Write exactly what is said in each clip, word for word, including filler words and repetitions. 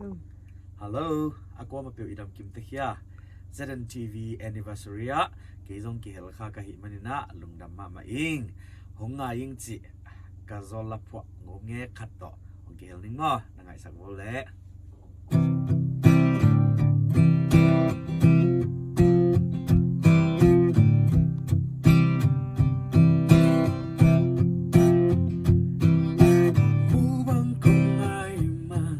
Hello, a kuamah peuh i dam kim ta hia? ZNTV anniversary ah kei zong kihel kha ka hih manin ah lungdam mahmah ing. Hong ngai ing cih ka zawl la phuah ngawm nge khat tawh hong kihel ning maw? Na ngaihsak vo leh. Mu bang kong ngai mah,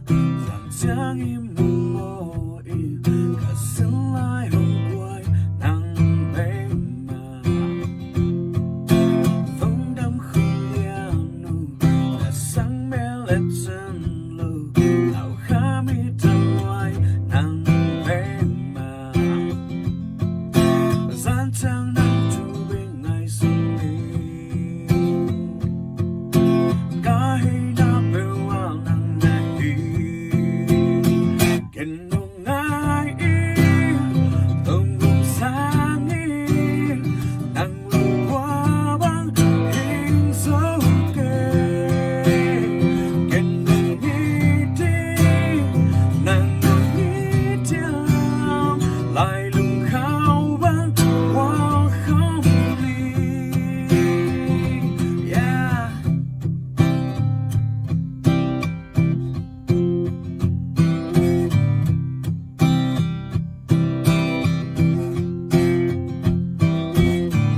zan ciang i mu maw in, ka sin lai hong guai nang bei mah. Thong dam khun lian uh, na sang mel et cen lo, lau kha mi tang wai nang bei mah. Zan ciang nang thu bei ngaihsun ing. Ka heina peuh ah nang na hi. Ken nong ngai ing, tong gum sang ing, nang lo gua bang hing zo kei. Ken nong it ing, nang nong it hiam, lai lungkhau bang gual khawm ning. Yeah.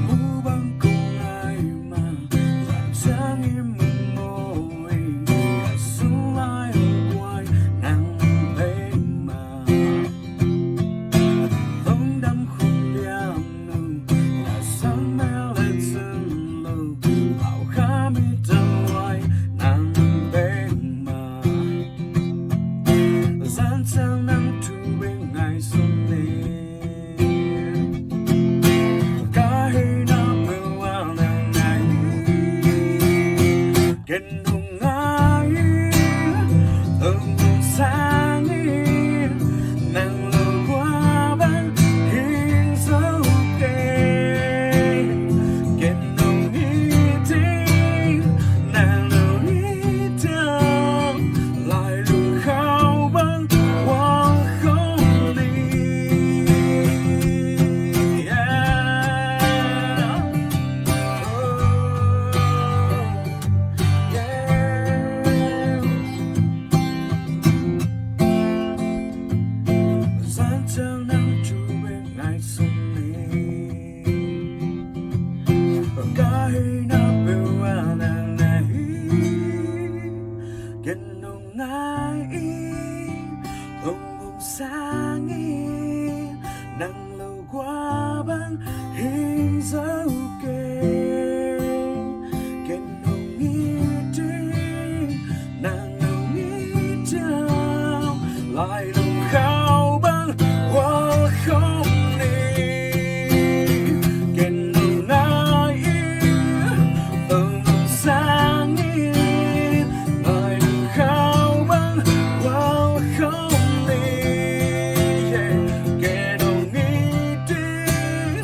Mu bang kong ngai mah, zan ciang i mu maw in, ka sin lai hong guai nang bei mah. Thong dam khun lian uh, na sang mel et cen lo, lau kha mi tang wai nang bei mah. Zan ciang nang thu bei ngaihsun ing. Ka heina peuh ah nang na hi. Ken nong ngai ing, tong gum sang ing, nang lo gua bang hing zo kei. Ken nong it ing, nang nong it hiam, lai lungkhau bang gual khawm ning. Yeah. Oh, yeah. Zan ciang nang thu bei ngaihsun ing. Ka heina peuh ah nang na hi. Ken nong ngai ing, tong gum sang ing, nang lo gua bang hing zo kei. Ken nong it ing, nang nong it hiam, lai lungkhau bang gual khawm ning. Ken nong ngai ing, tong gum sang ing, lai lungkhau bang gual khawm ning. Yeah. Ken nong it ing,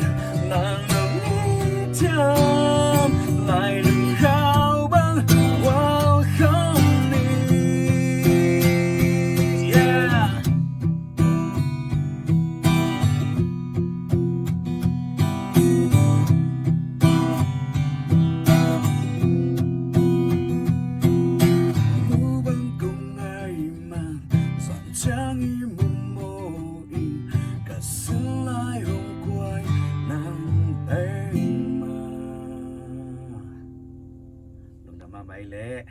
nang nong it hiam, lai lungkhau bang gual khawm ning. Yeah. Mu bang kong ngai mah, zan ciang i mu maw in, ka sin lai hong guai nang bei mah. Lungdam mahmah ei leh.